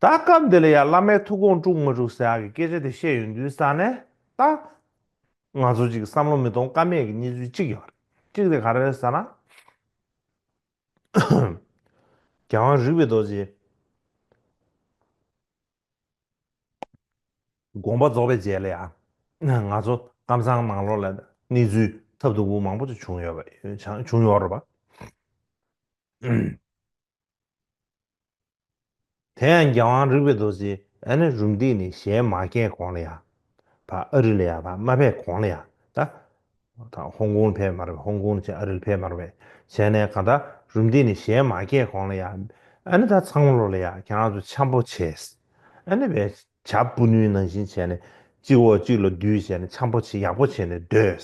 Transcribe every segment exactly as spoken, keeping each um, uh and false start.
ད་སྐབས་འདི་ལ་ཡང་བླ་མའི་ཐུགས་དགོངས་དཀྲུག་མ་དཀྲུག་ཟེར་ཡག་གི་སྐད་ཆ་དེ་བཤད་ཡོང་དུས་ཙ་ནས། ད་ང་ཚོ་ཅིག་བསམ་བློ་མི་གཏོང་ཀ་མེད་ཀྱི་གནས་ཚུལ་གཅིག་ཡོད་རེད། གཅིག་དེ་ག་རེ་རེད་ཟེར་ན། རྒྱལ་དབང་རིག་པའི་རྡོ་རྗེ་དགོངས་པ་རྫོགས་པའི་རྗེས་ལ་ཡང་ང་ཚོ་ཀམ་ཚང་ནང་ལོགས་ལ་གནས་ཚུལ་ཐབས་སྡུག་པོ་མང་པོ་ཅིག་བྱུང་ཡོད་པ། བྱུང་ཡོད་རེད་པ། དེ་ཡང་རྒྱལ་དབང་རིག་པའི་རྡོ་རྗེ་ཨ་ནི་རུམ་བཏེག་ནས་ཞལ་མ་བཀལ་གོང་ལ་ཡ། ཕར་ཨ་རི་ལ་ཡ་ཕར་མ་ཕེབས་གོང་ལ་ཡ། ད་ད་ཧོང་ཀོང་ཕེབས་མ་རེད་པས། ཧོང་ཀོང་ནས་ཨ་རི་ལ་ཕེབས་མ་རེད་པས། བྱས་ནས་གང་ལྟར་རུམ་བཏེག་ནས་ཞལ་མ་བཀལ་གོང་ལ་ཡ། ཨ་ནི་ད་ཚང་མ་ལོག་ལ་ཡ་ཁྱེད་རང་ཚོ་འཆམ་པོ་བྱས། ཨ་ནི་བས་བྱ་སྤུ་ནུའི་ནང་བཞིན་བྱས་ནས་གཅིག་འོག་གཅིག་ལ་བསྡུས་བྱས་ནས་འཆམ་པོ་བྱས་ཡག་པོ་བྱས་ནས་སྡོད།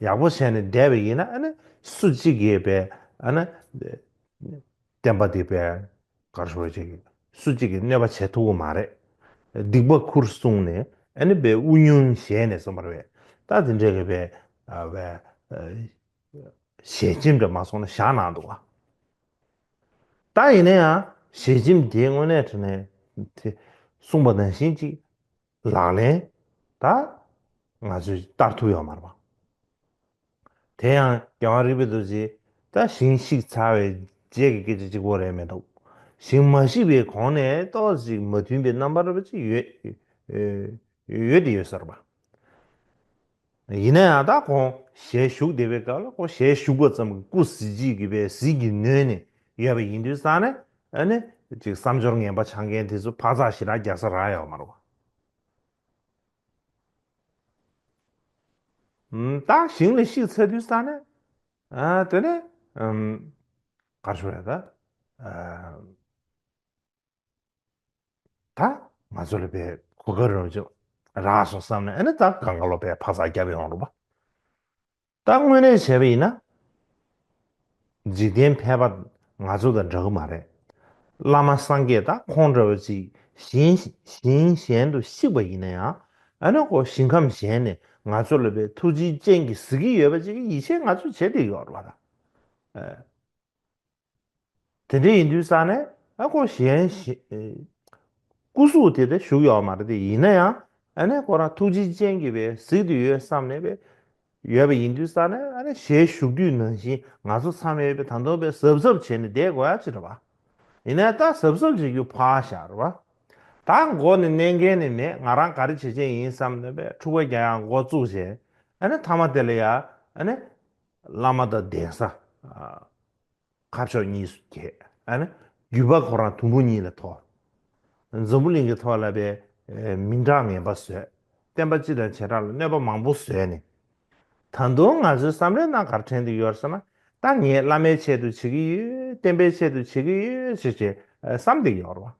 ཡག་པོ་བྱས་ནས་བསྡད་པ་ཡིན་ན་ཨ་ནི་སུ་གཅིག་གིས་བས་ཨ་ནི། བསྟན་པ་འདི་བས་གར་ཤོར་ཅིག་སུ་གཅིག་གིས་གནོད་པ་བྱེད་ཐུབ་ཀྱི་མ་རེད། སྡིག་པ་ཁུར་གསུངས་ནས་ཨ་ནི་བས་དབུ་སྙུང་བྱས་ནས་སོང་བ་རེད། ད་དེ་འདྲ་གི་བས་བས་ཞལ་ཆེམས་འདྲ་མ་སོང་ན་བཞག་གནང་འདུག་བ། ད་ཡིན་ན་ཡང་ཞལ་ཆེམས་དེ་དངོས་གནས་དྲང་གནས་དེ་གསུངས་པ་ནང་བཞིན་ཅིག་ལག་ལེན་ད་ང་ཚོས་བསྟར་ཐུབ་ཡོད་མ་རེད་པ། དེ་ཡང་རྒྱལ་དབང་རིག་པའི་རྡོ་རྗེ་ད་ཞིང་བཤིག་ཚར་བའི་རྗེས་ཀྱི་སྐད་ཆ་གཅིག་པོ་རེད་མི་འདུག་ཞིང་མ་བཤིག་པའི་གོང་ནས་ཏོག་ཙམ་མ་མཐུན་པའི་རྣམ་པ་འདྲ་པོ་ཅིག་ཡོད་ཡོད་དེ་ཡོད་ས་རེད་པ། ཡིན་ན་ཡང་ད་ཁོང་ཞལ་བཞུགས་བསྡད་པའི་སྐབས་ལ་ཁོང་ཞལ་བཞུགས་པ་ཙམ་གྱིས་སྐུ་གཟི་བརྗིད་ཀྱི་བས་གཟི་གྱིས་ནོན་ནས་ཡོད་པ་ཡིན་དུས་ཙང་ནས་ཨ་ནི་ཅིག་བསམ་སྦྱོར་ངན་པ་འཆང་མཁན་དེ་ཚོ་འཕག་འཚག་ཞེ་དྲག་རྒྱག་ས་རག་ཡོད་མ་རེད་པ། ད་ཞིང་ལ་བཤིག་ཚར་དུས་ཙ་ནས་ཨ་དེ་ནས་ཨམ་ག་རེ་ཞུ་དགོས་རེད་ད། ཨ་ད་ང་ཚོ་ལ་བས་གོ་སྐབས་རིམ་བྱོན་རག་སོང་བསམ་ནས་ཨ་ནི་ད་གང་ག་ལོ་བས་འཕག་འཚག་བརྒྱབ་ཡོང་རེད་པ། ད་དངོས་གནས་བྱས་པ་ཡིན་ན། འཇིག་རྟེན་ཕལ་པ་ང་ཚོ་དང་འདྲ་གི་མ་རེད། བླ་མ་སངས་རྒྱས་དང་ཁོང་འདྲ་བ་ཅིག་ཞིང་ཞིང་གཞན་དུ་གཤེགས་པ་ཡིན་ན་ཡང་ཨ་ནི་ཁོ་ཞིང་ཁམས་གཞན་ནས་ང་ཚོ་ལ་བས་ཐུགས་རྗེའི་སྤྱན་གྱིས་གཟིགས་ཀྱི་ཡོད་པ་ཅིག་གི་ཡིད་ཆེས་ང་ཚོས་བྱེད་བསྡད་ཀྱི་ཡོད་རེད་པ། ད་དེ་འདྲ་ཡིན་དུས་ཙང་ནས་ཨ་ཁོ་གཞན་ཞིག་སྐུ་གཟུགས་དེ་ལྟར་བཞུགས་ཡོད་མ་རེད་དེ། ཡིན་ན་ཡང་ཨ་ནི་ཁོ་རང་ཐུགས་རྗེའི་སྤྱན་གྱིས་བས་གཟིགས་ཏེ་ཡོད་བསམ་ནས་བས་ཡོད་པ་ཡིན་དུས་ཙང་ནས་ཨ་ནི་ཞལ་བཞུགས་དུས་ནང་བཞིན་ང་ཚོ་ཚང་མས་བས་ད་དུང་བས་གཟབ་གཟབ་བྱས་ནས་བསྡད་དགོས་ཡ་ཅིག་རེད་པ། ཡིན་ན་ད་གཟབ་གཟབ་བྱེད་རྒྱུ་ཕར་བཞག་རེད་པ། ད་མགོ་ནས་མནན་མཁན་ནི་མེད། ང་རང་ག་རེ་བྱེད་ཅན་ཡིན་བསམ་ནས་བས་འཁྲུག་པ་རྒྱག་ཡ་འགོ་བཙུགས་བྱས། ཨ་ནི་མཐའ་མ་དེ་ལ་ཡ་ཨ་ནི་བླ་མ་དང་གདན་ས། ཁ་ཕྱོགས་གཉིས་སུ་གྱེས། ཨ་ནི་རྒྱུད་པ་ཁོ་རང་དུམ་བུ་གཉིས་ལ་ཐོར། འཛམ་བུ་གླིང་གི་ཐོག་ལ་བས་མིང་གྲགས་ངན་པ་བཟོས། བསྟན་པ་སྤྱི་དང་བྱེ་བྲག་ལ་གནོད་པ་མང་པོ་བཟོས་ནས། ད་དུང་ང་ཚོའི་བསམ་བློའི་ནང་ག་རེ་དྲན་གྱི་ཡོད་ཟེར་ན། ད་ངས་བླ་མའི་ཆེད་དུ་བྱེད་ཀྱི་ཡོད། བསྟན་པའི་ཆེད་དུ་བྱེད་ཀྱི་ཡོད་ཅེས་བྱས་བསམ་བསྡད་ཀྱི་ཡོད་རེད་པ།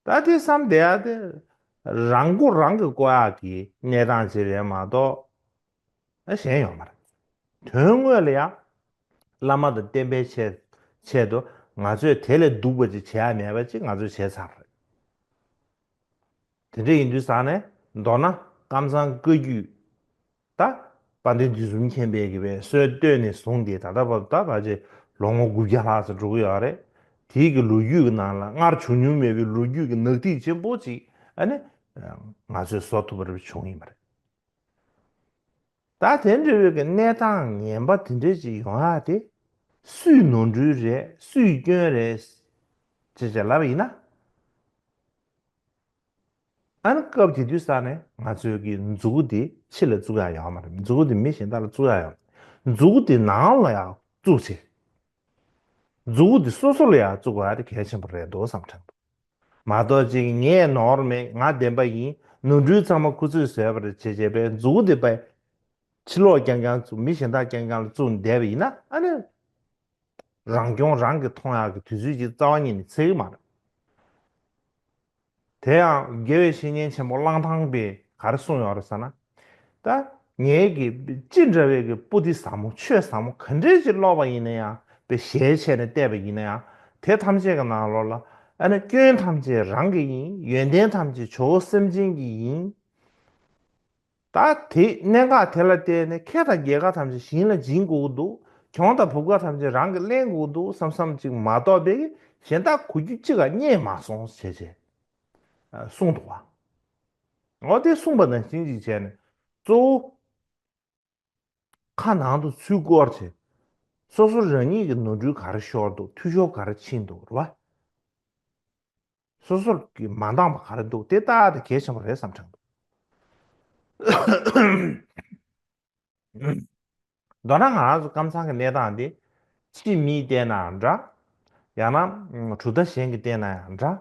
ད་དེ་བསམ་བསྡད་ཡ་དེ་རང་མགོ་རང་གིས་བསྐོར་ཡག་གི་གནས་སྟངས་ཅིག་རེད་མ་གཏོགས། ཨ་གཞན་ཡོད་མ་རེད། དོན་དངོས་ལ་ཡང་བླ་མ་དང་བསྟན་པའི་ཆེད་ཆེད་དུ་ང་ཚོས་དེ་ལས་སྡུག་པ་ཅིག་བྱེད་ཡ་མེད་པ་ཅིག་ང་ཚོས་བྱས་ཚར་རེད། དེ་འདྲ་ཡིན་དུས་ཙང་ནས་མདོར་ན་ཀམ་ཚང་བཀའ་བརྒྱུད་ད་དཔལ་ལྡན་དུས་གསུམ་མཁྱེན་པའི་གི་བའི་སྲོལ་བཏོད་ནས་བཟུང་སྟེ་ད་ལྟ་བར་ད་ཕལ་ཆེར་ལོ་ངོ་དགུ་བརྒྱ་ལྷག་ཙམ་འགྲོ་གི་ཡོད་རེད། དེའི་གི་ལོ་རྒྱུས་ཀྱི་ནང་ལ་སྔར་བྱུང་མྱོང་མེད་པའི་ལོ་རྒྱུས་ཀྱི་ནག་ཐིག་ཆེན་པོ་ཅིག་ཨ་ནི་ང་ཚོས་བཟོ་ཐུབ་པ་རེ་བྱུང་ཡིན་པ་རེད། ད་དེ་འདྲ་བའི་གི་གནས་སྟངས་ངན་པ་དེ་འདྲ་ཅིག་ཡོང་ཡག་དེ་སུའི་ནོར་འཁྲུལ་རེད། སུའི་སྐྱོན་རེད་ཅེས་ཅེས་ལབ་པ་ཡིན་ན། ཨ་ནི་སྐབས་དེ་དུས་ས་ནས་ང་ཚོའི་གི་མཛུ་གུ་དེ་ཕྱི་ལ་བཙུགས་ཡག་ཡོད་མ་རེད། མཛུ་གུ་དེ་མི་གཞན་དག་ལ་བཙུགས་ཡག་ཡོད་མ་རེད། མཛུ་གུ་དེ་ནང་ལ་ཡང་བཙུགས་བྱས། མཛུ་གུ་དེ་སོ་སོ་ལ་ཡང་བཙུགས་པ་དེ་གལ་ཆེན་པོ་རེད་འདུག་བསམ་དྲན་འདུག་མ་གཏོགས་ཅིག་ངས་ནོར་མེད། ང་བདེན་པ་ཡིན། ནོར་འཁྲུལ་ཚང་མ་ཁོ་ཚོས་བཟོས་པ་རེད་བྱས་བྱས་པའི་མཛུ་གུ་དེ་པའི་ཕྱི་ལོགས་རྐྱང་རྐྱང་བཙུགས། མི་གཞན་དག་རྐྱང་རྐྱང་ལ་བཙུགས་བསྡད་པ་ཡིན་ན་ཨ་ནི་རང་སྐྱོང་རང་གིས་མཐོང་ཡག་གི་དུས་ཚོད་ཅིག་རྩ་བ་ཉིད་ནས་ཚད་ཀྱི་མ་རེད། དེ་ཡང་དགེ་བའི་བཤེས་གཉེན་ཆེན་པོ་གླང་ཐང་པས་ག་རེ་གསུངས་ཡོད་རེད་ཟེར་ན། ད་ངའི་གི་ཅི་འདྲ་བའི་གི་པོ་ཏི་ཟབ་མོ་ཆོས་ཟབ་མོ་ག་འདྲས་ཅིག་ཀློག་པ་ཡིན་ན་ཡང་དཔེ་ཞལ་ཕྱེ་ནས་བལྟས་པ་ཡིན་ན་ཡང་དེ་ཐམས་ཅད་ཀྱི་ནང་ལོགས་ལ་ཨ་ནི་སྐྱོན་ཐམས་ཅད་རང་གི་ཡིན། ཡོན་ཏན་ཐམས་ཅད་ཇོ་བོ་སེམས་ཅན་གྱི་ཡིན། ད་དེ་གནད་འགག་དེ་ལ་བརྟེན་ནས་ཁེ་དང་རྒྱལ་ཁ་ཐམས་ཅད་གཞན་ལ་སྦྱིན་དགོས་ཀྱི་འདུག་གྱོང་དང་བུབ་ཁ་ཐམས་ཅད་རང་གིས་ལེན་དགོས་ཀྱི་འདུག་བསམ་བསམ་ཅིག་མ་གཏོགས་པའི་ གཞན་དག་གོ་རྒྱུ་གཅིག་ག་རྙེད་མ་སོང་ཞེས་བྱས་གསུངས་འདུག་བ། འོ་དེ་གསུངས་པ་ནང་བཞིན་ཅིག་བྱས་ནས་གཙོ་བོ། ཁ་ནང་དུ་ཚུར་བསྐོར་བྱས། སོ་སོ་རང་ཉིད་ཀྱི་ནོར་འཁྲུལ་ག་རེ་ཤོར་འདུག་འཐུས་ཤོར་ག་རེ་ཕྱིན་འདུག་རེད་བ། སོ་སོར་གྱི་མ་འདང་བ་ག་རེ་འདུག་དེ་ལྟ་སྟེ་གལ་ཆེན་པོ་རེད་བསམ་དྲན་འདུག་མདོར་ན་ང་རང་ཚོ་ཀམ་ཚང་གི་གནས་སྟངས་འདི་ཕྱི་མིས་བལྟས་ན་འདྲ། ཡང་ན་གྲུབ་མཐའ་གཞན་གྱིས་བལྟས་ན་ཡང་འདྲ།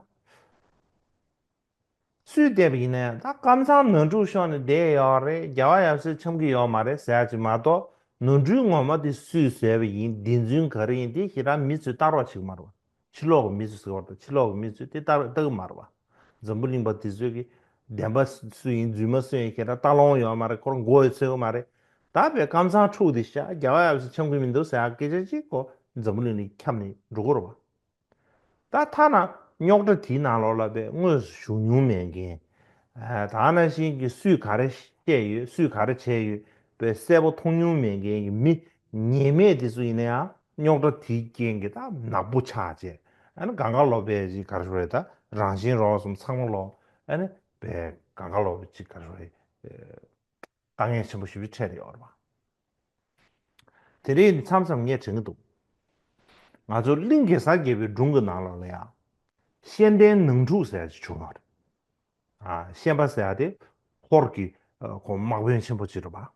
སུས་བལྟས་པ་ཡིན་ན་ཡང་ད་ཀམ་ཚང་ནོར་འཁྲུལ་ཤོར་ནས་བསྡད་ཡོད་རེད། རྒྱལ་བ་ཡབ་སྲས་འཆམ་གྱི་ཡོད་མ་རེད་ཟེར་ཡ་ཅིག་མ་གཏོགས། ནོར་འཁྲུལ་ངོ་མ་དེ་སུས་བཟོས་པ་ཡིན། བདེན་རྫུན་ག་རེ་ཡིན་དེ་ཞེ་དྲག་མི་ཚོས་བལྟ་རོགས་བྱེད་ཀྱི་མ་རེད་བ། ཕྱི་ལོགས་ཀྱི་མི་ཚོས་ཟེར་བ་དང་ཕྱི་ལོགས་ཀྱི་མི་ཚོས་དེ་བལྟ་བལྟ་གི་མ་རེད་བ། འཛམ་བུ་གླིང་པ་དེ་ཚོས་ཀྱི་བདེན་པ་སུ་ཡིན་རྫུན་མ་སུ་ཡིན་ཞེ་དྲག་བལྟ་ལོང་ཡོད་མ་རེད། ཁོ་རང་མགོ་ཡི་ཚོད་ཀྱི་མ་རེད། ད་བའི་ཀམ་ཚང་འཁྲུག་དེ་ཤ་རྒྱལ་བ་ཡབ་སྲས་འཆམ་གྱི་མི་འདུག་ཟེར་ཡ་སྐད་ཆ་ཅིག་ཁོ་འཛམ་བུ་གླིང་ནས་ཁྱབ་ནས་འགྲོ་གི་རེད་བ། ད་ཐ་ན་རྙོག་དྲ་དེའི་ནང་ལོགས་ལ་པའི་དངོས་སུ་ཞུགས་མྱོང་མེད་མཁན། ད་ནང་བཞིན་གྱི་སུས་ག་རེ་བཤད་ཡོད་སུས་ག་རེ་བྱས་ཡོད་པའི་གསལ་པོ་མཐོང་མྱོང་མེད་མཁན་གྱི་མི་ཉེས་མེད་དེ་ཚོ་ཡིན་ན་ཡང་རྙོག་དྲ་དེའི་རྐྱེན་གྱིས་ད་ནག་པོ་ཆགས་བྱས། ཨ་ནི་གང་ག་ལོག་པའི་ཅིག་ག་རེ་ཞུ་རེད། ད་རང་བཞིན་རོགས་སོང་ཚང་མ་ལོག་ཨ་ནི་པའི་གང་ག་ལོག་པའི་ཅིག་ག་རེ་ཞུ་རེད། དཀའ་ངལ་ཆེན་པོ་ཞེ་པོ་ཅིག་འཕྲད་ཡོད་རེད་བ། དེ་རིང་མཚམས་མཚམས་ངས་དྲན་གྱི་འདུག་ང་ཚོ་གླིང་གེ་སར་རྒྱལ་པོའི་སྒྲུང་གི་ནང་ལོགས་ལ་ཡང་། ཤན་ལྡན་ནང་འཁྲུག་ཟེར་ཡ་ཅིག་བྱུང་བ་རེད། ཨ་ཤན་པ་ཟེར་ཡ་དེ་ཧོར་གྱི་ཨ་ཁོ་དམག་དཔོན་ཆེན་པོ་ཅིག་རེད་བ།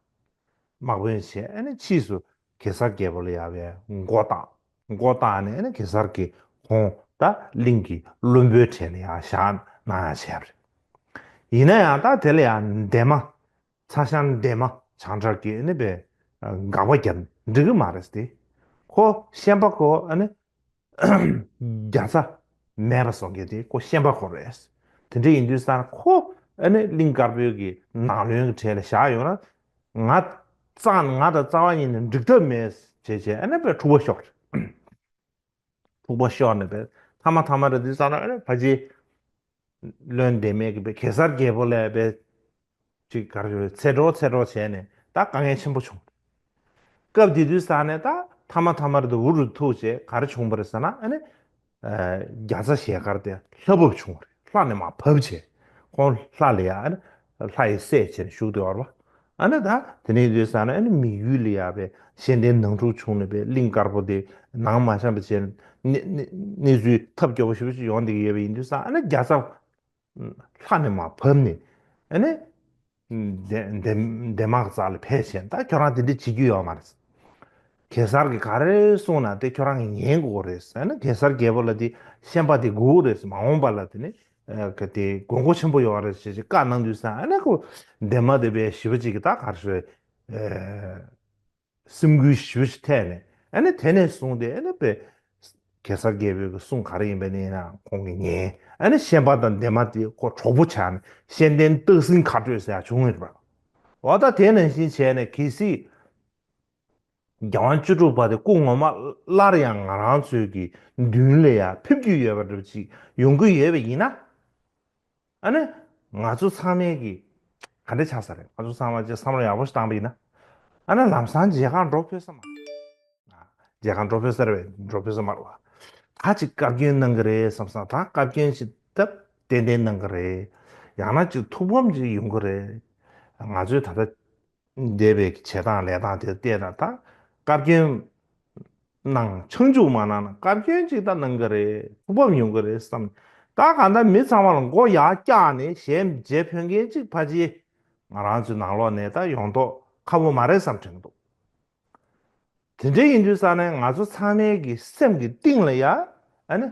དམག་དཔོན་བྱས་ཨ་ནི་ཕྱིས་སུ་གེ་སར་རྒྱལ་པོ་ལ་ཡ་བའི་མགོ་བཏགས། མགོ་བཏགས་ནས་ཨ་ནི་གེ་སར་གྱིས་ཁོང་ད་གླིང་གི་བློན་པོའི་གྲས་ལ་ཡ་བཞག་གནང་ཡ་བྱས་པ་རེད། ཡིན་ན་ཡང་ད་དེ་ལ་ཡང་འདན་མ། ཚ་ཞང་འདན་མ་བྱང་ཁྲ་གིས་ཨ་ནི་པའི་དགག་པ་བརྒྱབ་འགྲིག་གི་མ་རེད་དེ། ཁོ་ཤན་པ་ཁོ་ཨ་ནི་རྒྱ་ཚ་མེད་པ་བཟོ་མཁན་དེ་ཁོ་ཤན་པ་ཁོ་རེད། དེ་འདྲ་ཡིན་དུས་ཙང་ཁོ་ཨ་ནི་གླིང་དཀར་པོའི་གི་ནང་བློན་གྱི་གྲས་ལ་བཞག་ཡོང་ན། ང་རྩ་ང་དང་རྩ་བ་ཉིད་ནས་འགྲིག་ཐབས་མེད་ཅེས་བྱས་ཨ་ནི་པའི་འཁྲུག་པ་ཤོར། འཁྲུག་པ་ཤོར་ནས་པའི་ཐ་མ་ཐ་མ་རེད་དུས་ཙང་ཨ་ནི་ཕ་ཅི། བློན་འདན་མས་ཀྱི་པའི་གེ་སར་རྒྱལ་པོ་ལ་པའི་ཅིག་ག་རེ་ཞུ་རེད། འཚེ་འགྲོ་འཚེ་འགྲོ་བྱས་ནས་ད་དཀའ་ངལ་ཆེན་པོ་བྱུང་། སྐབས་དེ་དུས་ཙང་ནས་ད་ཐ་མ་ཐ་མ་རེད་དུ་འུ་རུ་ཐུག་བྱས་ག་རེ་བྱུང་བ་རེད་ཟེར་ན་ཨ་ནི། རྒྱ་ཚ་ཞལ་དཀར་དེ་ལྷ་བབས་བྱུང་བ་རེད། ལྷ་ནས་མར་བབས་བྱས་ཁོང་ལྷ་ལ་ཡ་ཨ་ནི་ལྷ་ཡི་སྲས་བྱས་ནས་བཞུགས་བསྡད་པ་རེད་བ། ཨ་ནི་ད་དེ་ནས་དུས་ཙང་ནས་ཨ་ནི་མི་ཡུལ་ལ་ཡ་པའི་ཤན་ལྡན་ནང་འཁྲུག་བྱུང་ནས་པའི་གླིང་དཀར་པོ་དེ་ནང་མ་བཤམས་པ་བྱས་ནས་གནས་གནས་ཚུལ་ཐབས་སྐྱོ་པོ་ཞེ་པོ་ཞིག་ཡོང་བསྡད་ཀྱི་ཡོད་པ་ཡིན་དུས་ཙང་ཨ་ནི་རྒྱ་ཚ་ལྷ་ནས་མར་བབས་ནས་ཨ་ནི། འདན་འདན་འདན་མ་གི་རྩ་ལ་ཕེབས་བྱས་ད་ཁྱོད་རང་དེ་འདྲ་བྱེད་རྒྱུ་ཡོད་མ་རེད། གེ་སར་གྱིས་ག་རེ་གསུངས་ན་དེ་ཁྱོད་རང་གིས་ཉན་དགོས་རེད་ཟེར་ན་གེ་སར་རྒྱལ་པོ་ལ་དེ་ཤན་པ་དེ་དགོས་རེད་ཟེར། མ་འོངས་པ་ལ་དེ་ནི་ཨ་ག་དེ་དགོས་མཁོ་ཆེན་པོ་ཡོད་རེད་ཅེས་བཀའ་གནང་དུས་ཙང་ཨ་ནི་ཁོ་འདན་མ་དེ་བས་ཞི་བ་ཅིག་གིས་ད་ག་རེ་ཟེར། སེམས་འགུལ་ཞེ་པོ་ཞིག་ཐེབས་ནས་ཨ་ནི་དེ་ནས་བཟུང་སྟེ་ཨ་ནི་པའི་གེ་སར་རྒྱལ་པོའི་གི་གསུང་ག་རེ་ཡིན་པ་ནི་ཡིན་ན་ཁོང་གིས་ཉན། ཨ་ནི་ཤན་པ་དང་འདན་མ་དེ་ཁོ་གྲོགས་པོ་ཆགས་ནས་ཤན་ལྡན་སྟག་སེང་མཁའ་སྤྲོད་ཟེར་ཡག་བྱུང་ཡོད་པ། འོ་ད་དེ་ནང་བཞིན་བྱས་ནས་གལ་སྲིད་རྒྱལ་དབང་བཅུ་དྲུག་པ་དེ་སྐུ་ངོ་མ་སླར་ཡང་ང་རང་ཚོའི་གི་མདུན་ལ་ཡང་ཕེབས་རྒྱུ་ཡོད་པ་འདྲ་ཅིག་ཡོང་གི་ཡོད་པ་ཡིན་ན། ཨ་ནི། ང་ཚོ་ཚང་མས་ཀྱི། ག་འདྲ་ཆགས་ས་རེད། ང་ཚོ་ཚང་མ་ཅིག་བསམ་བློ་ཡག་པོ་ཞིག་བཏང་པ་ཡིན་ན། ཨ་ནི་ལམ་སང་མཇལ་ཁ་འགྲོ་ཕོད་ས་མ་རེད། མཇལ་ཁ་འགྲོ་ཕོད་ས་རེད་པས། འགྲོ་ཕོད་ས་མ་རེད་བ། ད་ཅིག་བཀའ་བཀྱོན་གནང་གི་རེད་བསམ་སང་ད་བཀའ་བཀྱོན་ཞིག་སྟབས་ཏན་ཏན་གནང་གི་རེད། ཡང་ན་ཅིག་ཐུགས་ཕམ་ཅིག་ཡོང་གི་རེད། ང་ཚོས་ད་ལྟ། འདས་པའི་བྱེད་སྟངས་ལས་སྟངས་དེ་བལྟས་ན་ད་བཀའ་བཀྱོན་གནང་ཆང་འཇུག་མ་གནང་ན་བཀའ་བཀྱོན་ཅིག་ད་གནང་གི་རེད། ཐུགས་ཕམ་ཡོང་གི་རེད་བསམ། ད་གང་ལྟར་མི་ཚང་མ་ལ་མགོ་ཡར་བཀྱག་ནས་གཞས་མཇལ་ཕོད་མཁན་ཅིག་ཕལ་ཆེར་ང་རང་ཚོའི་ནང་ལོགས་ནས་ད་ཡོང་མདོག་ཁ་པོ་མ་རེད་བསམ་དྲན་གྱི་འདུག་དེ་འདྲ་ཡིན་དུས་ཙང་ནས་ང་ཚོ་ཚང་མའི་གི་སེམས་ཀྱི་གཏིང་ལ་ཡ་ཨ་ནི།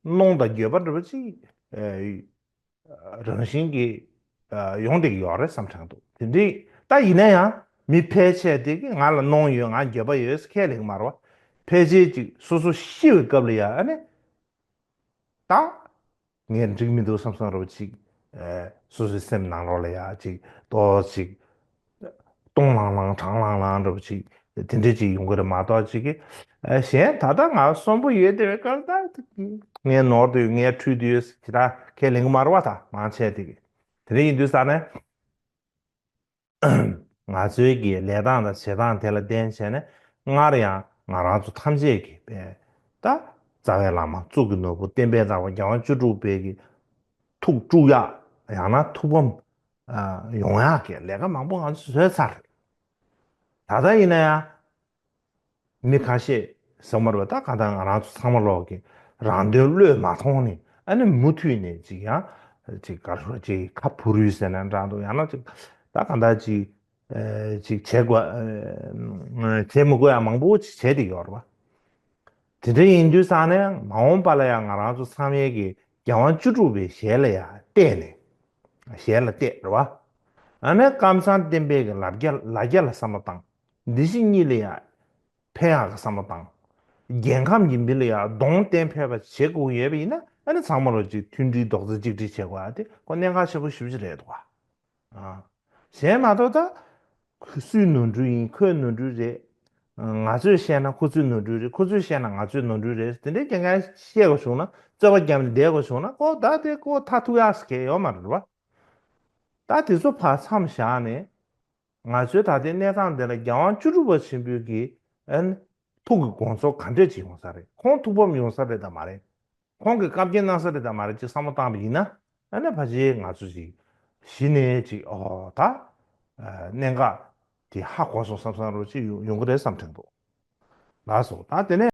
གནོང་དང་འགྱོད་པ་འདྲ་པོ་ཅིག་ཨ་རང་བཞིན་གྱིས་ཨ་ཡོང་བསྡད་ཀྱི་ཡོད་རེད་བསམ་དྲན་འདུག་དེ་འདྲའི་ད་ཡིན་ན་ཡང་མི་ཕལ་ཆེར་དེ་གི་ང་ལ་གནོང་ཡོད་ང་འགྱོད་པ་ཡོད་ཟེར་ཁས་ལེན་གྱི་མ་རེད་བ། ཕལ་ཆེར་ཅིག་སོ་སོ་ཤི་བའི་སྐབས་ལ་ཡ་ཨ་ནི་ད་ངས་འགྲིག་མི་འདུག་བསམ་བསམ་འདྲ་པོ་ཅིག་ཨ་སོ་སོའི་སེམས་ནང་ལོགས་ལ་ཡ་ཅིག་ཏོག་ཅིག་སྟོང་ལང་ལང་གྲང་ལང་ལང་འདྲ་པོ་ཅིག་དེ་འདྲ་ཅིག་ཡོང་གི་རེད་མ་གཏོགས་ཅིག་གི་ཨ་གཞན་ད་ལྟ་ང་གསོན་པོ་ཡོད་བསྡད་པའི་སྐབས་ད་ངས་ནོར་དུ་ཡོད་ངས་འཁྲུལ་དུ་ཡོད་ཟེར་ད་ཁས་ལེན་གྱི་མ་རེད་བ། ད་མང་ཆེ་དེ་གི་དེ་འདྲ་ཡིན་དུས་ས་ནས་ང་ཚོའི་གི་ལས་སྟངས་དང་བྱེད་སྟངས་དེ་ལ་བརྟེན་བྱས་ནས་སྔར་ཡང་ང་རང་ཚོ་ཐམས་ཅད་ཀྱི་པའི་ད་ རྩ་བའི་བླ་མ་གཙུག་གི་ནོར་བུ་བསྟན་པའི་བདག་པོ་རྒྱལ་དབང་བཅུ་དྲུག་པའི་གི་ཐུགས་དཀྲུག་ཡག་ཡང་ན་ཐུགས་ཕམ་ཡོང་ཡག་གི་ལས་ཀ་མང་པོ་ང་ཚོས་བཟོས་ཚར་རེད། ད་ལྟ་ཡིན་ན་ཡང་མི་ཁ་ཤས་ཟེར་མ་རེད་པ། ད་ག་ད་ང་རང་ཚོ་ཚང་མ་ལོག་གི་རང་དོན་བློས་མ་ཐོངས་ནས་ཨ་ནི་མུ་མཐུད་ནས་ཅིག་ཡང་ཅིག་ག་རེ་ཅིག་ཁ་ཕུ་རུས་ཟེར་ན་འདྲ་འདུག་ཡང་ན་ཅིག་ད་ག་ད་ཅིག་ཅིག་བྱེད་དགོས་བྱེད་མི་དགོས་ཡ་མང་པོ་ཅིག་བྱས་བསྡད་ཡོད་རེད་པ། དེ་འདྲ་ཡིན་དུས་ཙང་ནས་མ་འོངས་པ་ལ་ཡང་ང་རང་ཚོ་ཚང་མས་ཀྱི་རྒྱལ་དབང་བཅུ་དྲུག་པའི་ཞལ་ལ་ཡང་བལྟས་ནས་ཞལ་ལ་བལྟས་རེད་བ། ཨ་ནི་ཀམ་ཚང་བསྟན་པའི་གི་ལ་རྒྱ་ལ་རྒྱ་ལ་བསམ་བློ་བཏང་། འདི་ཕྱི་གཉིས་ལ་ཡང་ཕན་ཡག་གི་བསམ་བློ་བཏང་། རྒྱལ་ཁམས་ཀྱི་མི་ལ་ཡང་གདོང་བསྟན་ཕོད་པ་བྱེད་དགོས་ཡོད་པ་ཡིན་ན་ཨ་ནི་ཚང་མ་ལོ་གཅིག་མཐུན་སྒྲིལ་རྡོག་རྩ་གཅིག་སྒྲིལ་བྱེད་དགོས་ཨ་དེ་ཁོ་གནད་འགག་ཆེན་པོ་ཞེ་པོ་ཅིག་རེད་འདུག་བ། གཞན་མ་གཏོགས་ད། སུའི་ནོར་འཁྲུལ་ཡིན་ཁོའི་ནོར་འཁྲུལ་རེད། ང་ཚོས་བཤད་ན་ཁོ་ཚོའི་ནོར་འཁྲུལ་རེད། ཁོ་ཚོས་བཤད་ན་ང་ཚོའི་ནོར་འཁྲུལ་རེད། དེ་འདྲའི་རྐྱང་རྐྱང་བཤད་དགོས་བྱུང་ན་རྩོད་པ་བརྒྱབ་ནས་བསྡད་དགོས་བྱུང་ན་ཁོ་ད་དེ་ཁོ་མཐར་ཐུག་ཡག་ཟེར་མཁན་ཡོད་མ་རེད་བ། ད་དེ་ཚོ་ཕར་མཚམས་བཞག་ནས་ང་ཚོའི་ད་ལྟའི་གནས་སྟངས་འདི་ལ་རྒྱལ་དབང་བཅུ་དྲུག་པ་ཆེན་པོའི་གི་ཨན་ཐུགས་ཀྱི་དགོངས་རྫོགས་ག་འདྲས་ཅིག་ཡོང་ས་རེད། ཁོང་ཐུགས་ཕམ་ཡོང་ས་རེད་དམ་མ་རེད། ཁོང་གིས་བཀའ་བཀྱོན་གནང་ས་རེད་དམ་མ་རེད་ཅེས་བསམ་བློ་བཏང་བ་ཡིན་ན་ཨ་ནི་ཕལ་ཆེར་ང་ཚོ་ཅིག་གཞི་ནས་ཅིག་ཨོ་ད་གནད་འགག་དེ་ཧ་གོ་སོང་བསམ་བསམ་རོ་ཅིག་ཡོང་ཡོང་གི་རེད་བསམ་དྲན་འདུག་ལགས་སོ། ད་དེ་ནས་